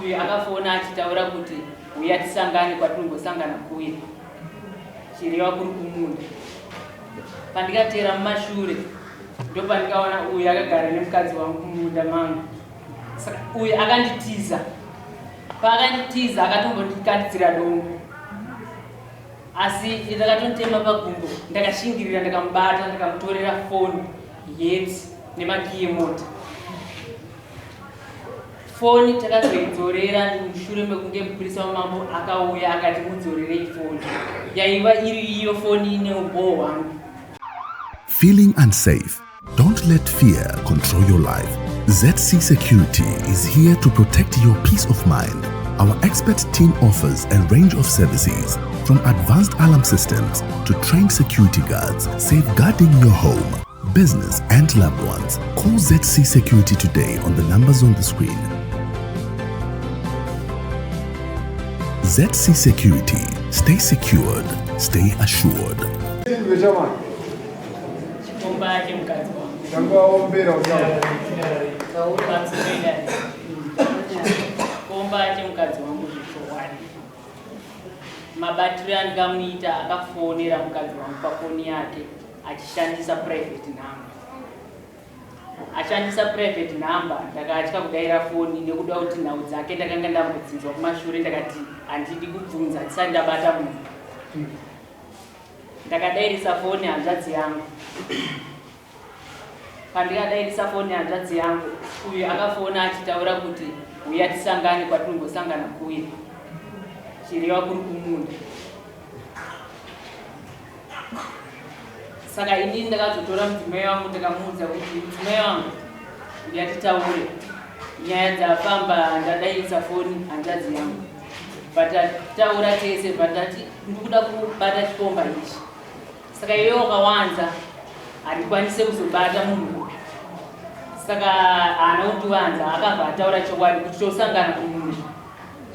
Uyu akafona achitaura kuti uya tisangane kwatinombosangana kuya, chireva kuri kumunda. Pandikateera mumashure ndopandikaona uyu akagara nemukadzi wangu mumunda mangu. Saka uyu akanditiza. Paakanditiza akatombondikandidzira dombo. Asi ndakatotema pagumbo, ndakashingirira ndakamubata ndikamutorera foni yeti nemakiyi emota. Foni takazoidzorera mushure mekunge mupurisa wamambo akauya akati mudzorerei foni. Yaiva iri iyo foni ine umboo hwangu. Feeling unsafe? Don't let fear control your life. ZC Security is here to protect your peace of mind. Our expert team offers a range of services from advanced alarm systems to trained security guards, safeguarding your home, business, and loved ones. Call ZC Security today on the numbers on the screen. ZC Security. Stay secured, stay assured. Chikomba chemukadzi wangu. Tangaombera utaura. Chikomba chemukadzi wangu zvechokwadi. Mabatiro andikamuita akafonera mukadzi wangu pafoni yake achishandisa private number. Ashandisa private number ndakatya kudaira foni nekuda kuti nhau dzake ndakanga ndambodzinzwa kumashure ndakati handidi kubvunza ndisati ndabata munhu. Ndakadairisa foni hanzvadzi yangu. Pandikadairisa foni hanzvadzi yangu, uyu akafona achitaura kuti huya tisangane kwatinombosangana kuya. Chireva kuri kumunda. Saka inini ndakazotora mudzimai wangu ndikamuudza kuti mudzimai wangu huya titaure nyaya dzafamba ndadairisa foni hanzvadzi yangu. But taura tese but ndati ndikuda kubata chikomba ichi saka iwe wakawanza handikwanise kuzobata munhu uyu saka haana kundiwanza akabva ataura chokwadi kuti tosangana kumunda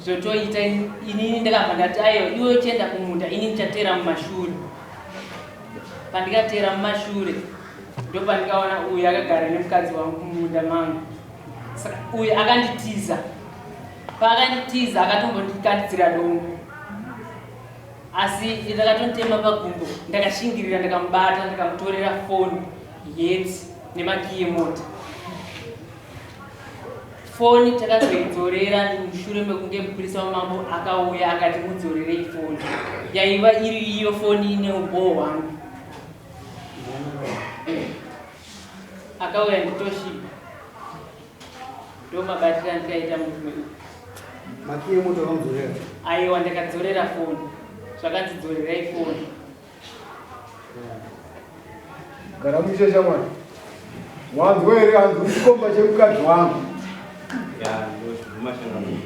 zvotoita inini ndakabva ndati aiwa iwe uchienda kumunda ini ndichateera mumashure pandikateera mumashure ndopandikaona uyu akagara nemukadzi wangu mumunda mangu saka uyu akanditiza Paakanditiza akatombondikandidzira dombo asi ndakatotema pagumbo ndakashingirira ndikamubata ndikamutorera foni yeti nemakiyi emota. Foni takazoidzorera mushure mekunge mupurisa wamambo akauya akati mudzorerei foni. Yaiva iri iyo foni ine umboo hwangu. Akauya nditoshipa. Ndomabatira andikaita murume uyu. Makiyi emoto wakamudzorera? Aiwa ndakadzorera foni. Zvakanzi dzorerai foni. Gara mushe shamwari. Wanzwa here hanzi uri chikomba chemukadzi wangu? Ya, ndozviguma shamwari.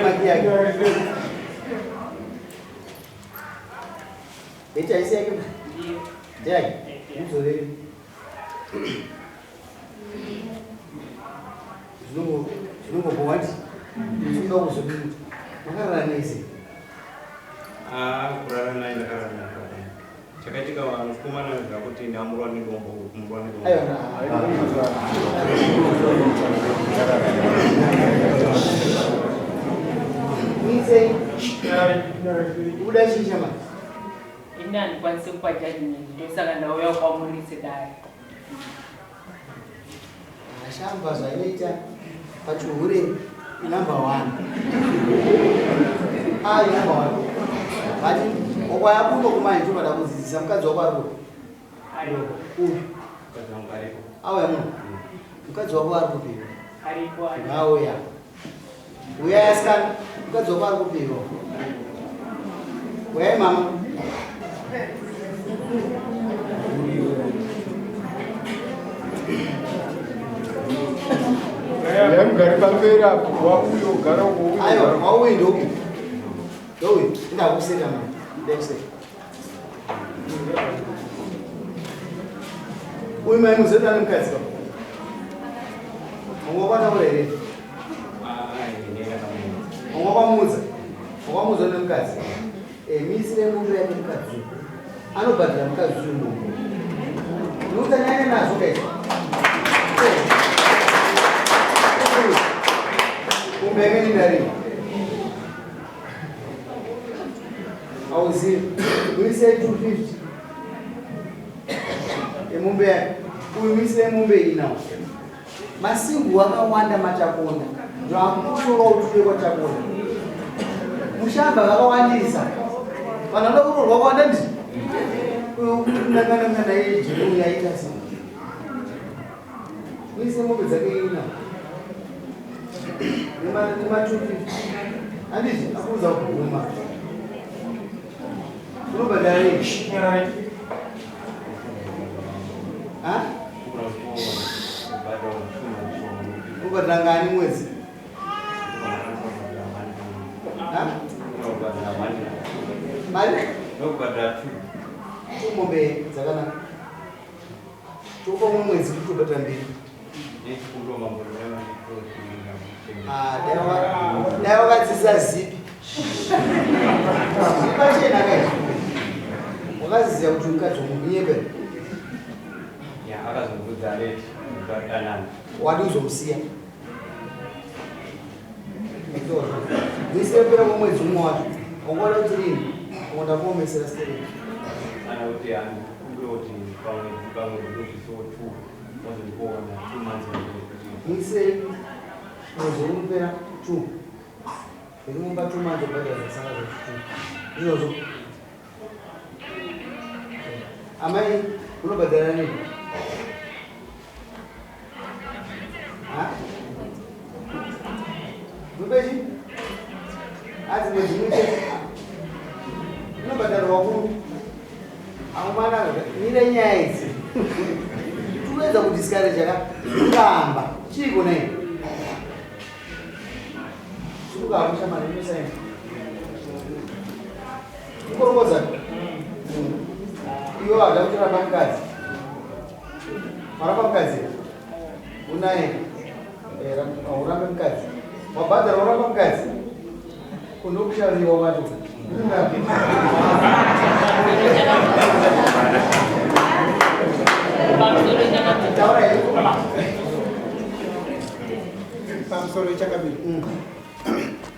Makiyi ake. Beti haisi yake. Ndeyake. Mudzorere. Zvinongo wati. Zvinoda kuzodini. Makarara nese. Ah, kurara naye ndakarara naye. Chakaitika mukomana zvakuti ndamurwa nedombo kumurwa nedombo. Aiwa. Nise. Uda chinja manje. Ini handikwanisi kupa judgment ndosaka ndauya kwamuri sedare. Shamba zvainoita pachihure inumber one. Ah, inumber one. But wakwaya kuno kumanje ndopada kudzidzisa mukadzi wako ari kupi? Aripo. Upi? Mukadzi wangu aripo. Auya muno. Mukadzi wako ari kupi? Aripo. Aripo. Auya. Uyai asikana, mukadzi wako ari kupiwa. Uyai mama. Uyai mugare pamberi apo, wauyo ugara uko uyo. Aiwa, wauyu ndoku. Ndoku, ndakuseka mama. Ndakuseka. Uyu mai muzeta nemukadzi wako. Ungakwana here? Ungakwamuudza? Ungakwamuudza nemukadzi? Eh, misire mombe yake mukadzi uyu. Anobhadhara mukadzi uyu mombe. Unoita nyanya nazvo guys. Mombe yakaenda rini? Auzivi. Muisei 250 yemombe yake. Uyu muisei mombe ina. Masingu akawanda machakonda. Zvakutora utuke kwachakonda. Mushamba vakawandisa. Vanhu vanoda kuroorwa vakawanda ndi. Uyu kunangana ngana yejeri yaita sei? Muise mombe dzake ina. Nema 250. Handiti akuudza kuguma. Unobhadhara nei? Ha? Unobhadhara ngani mwedzi? Ha? Mari? Two mombe dzakanaka. Topa umwe mwedzi kuti ubhadhara mbiri. Ah, dai wakadzidza zipi. Zviri pachena kai. Wakaziziva kuti mukadzi womunhu Akazobvudza late tikadanana. Wadi uzomusiya. Muisire kwemwedzi umwe wacho. Wangoda kuti rini? Wangoda kuomesera stereki. Ana kuti andikumbire kuti pamwedzi pamwedzi ndokuisawo two wazondipoona 2 months kuti Muise mwedzi unopera two. Ndinomupa 2 months obhadhara zvasara zvacho two. Izvozvo. Amai, unobhadhara nini? Ha? Mupechi? Adzi mwedzi mumwe chete. Unobhadharwa kuru. Amumana, mire nyaya idzi. Tinoedza kudiscourage ka kuramba. Chiiko nei? Simuka hako shamani, unosaina. Ukorokoza. Iwe wada kutoramba mukadzi. Waramba mukadzi? Unaye. Eh, urambe mukadzi. Wabhadhara uramba mukadzi. Kunokushariwa wacho. Pamusoro changamire. Taura here. Pamusoro changamire.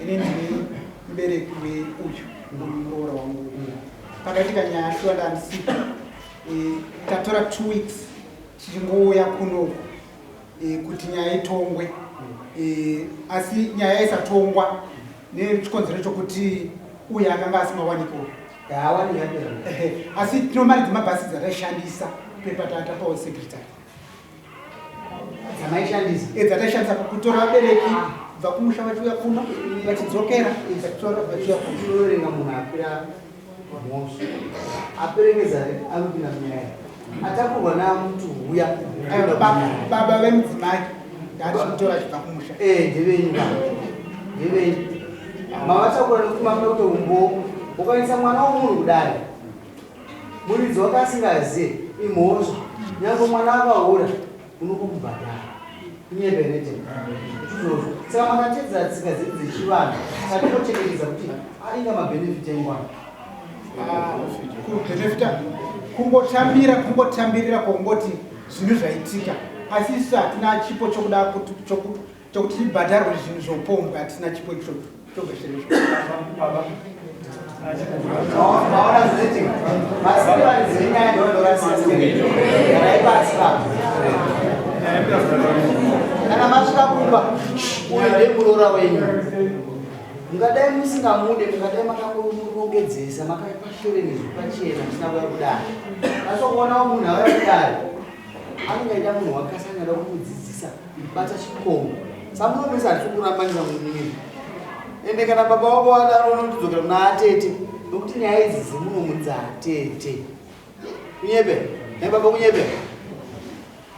Ini ndini mubereki weuyu muroora wangu. Pakaitika nyaya shuwa ndandisipo. Tatora 2 weeks tichingouya kunoku kuti nyaya itongwe. Asi nyaya isatongwa nechikonzero chokuti uyu akanga asingawanikwo. Haawani yake. Ehe, asi tino mari dzemabhasi dzataishandisa pepa tapawo secretary. Dzamaishandisa. Dzataishandisa kutora vabereki kubva kumusha vachiuya kuno, vachidzokera, vachitora vachiuya kuno. Tinoverenga munhu akwira mhosva. Aperekedza anopinda munyaya. Atakurwa namuti huya. Aiwa, baba vemudzimai ndaatichimutora achibva kumusha. Eh, ndevenyu ba. Ndevenyu. Mavatakura nekuti mamuda kuti umbo ukaisa mwana womunhu kudai. Muridzi wake asingaziye imhosva. Nyangwe mwana akaura unokumubhadhara. Kunyeberete. Izvozvo. Saka makatedzera tsika dzedu dzechivanhu. Saka tinochengetedza kuti ainga mabenefit engwana. Kubenefita kungotambira kungoti zvinhu zvaitika, asi isu hatina chipo chokuda chokuti tibhadharwe zvinhu zvoupombwe. Hatina chipo ichocho chobvesherezvo. Maona zvinoitika. Masiri venyaya ndovanorasira. Garai pasi papo. Kana masvika kumba, uyu ndemuroora wenyu. Mungadai musingamude, mungadai makamurongedzesa, makapashure nezwi pachena musina kuya kudare. Asi kuonawo munhu auya kudare, anenge aida munhu wakasangana kumudzidzisa kubata chikombo. Samunomisa hatisi kurambanisa munyika. Ende kana baba wako wadaro unotodzokera kuna atete, nokuti nyaya idzi dzimunomudza atete. Kunyebe, ne baba kunyebe.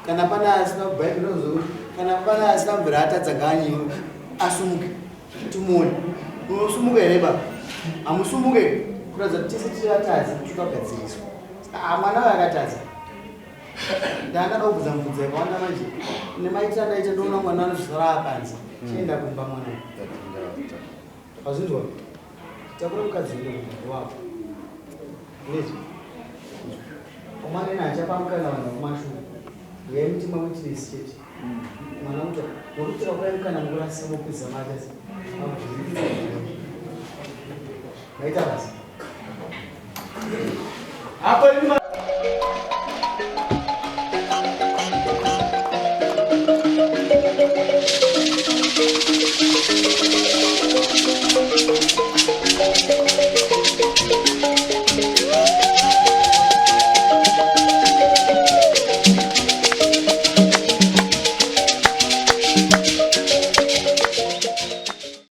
Kana pana asina bhaibheri rinozokuti kana pana asina mvura atadza ngaanyiwe asumuke timuone. Unosumuka here baba? Hamusumuke kuratidza kuti tese tiri atadzi tikagadziriswa. Ah, mwana uyu akatadza. Ndangada kubvunza mubvunzo yakawanda manje. Nemaitiro andaita ndoona mwana anozvara apanze. Chienda kumba mwana. Wazvinzwa? Takura mukadzi uyu kumba wako. Nezvi. Omwana ena achapa mukana vanhu vekumashure. Uyai mutima witness chete. Mwana muto. Nokuti tikakurai mukana mukurasisa mupedza mari. Maita basa. Apo imi.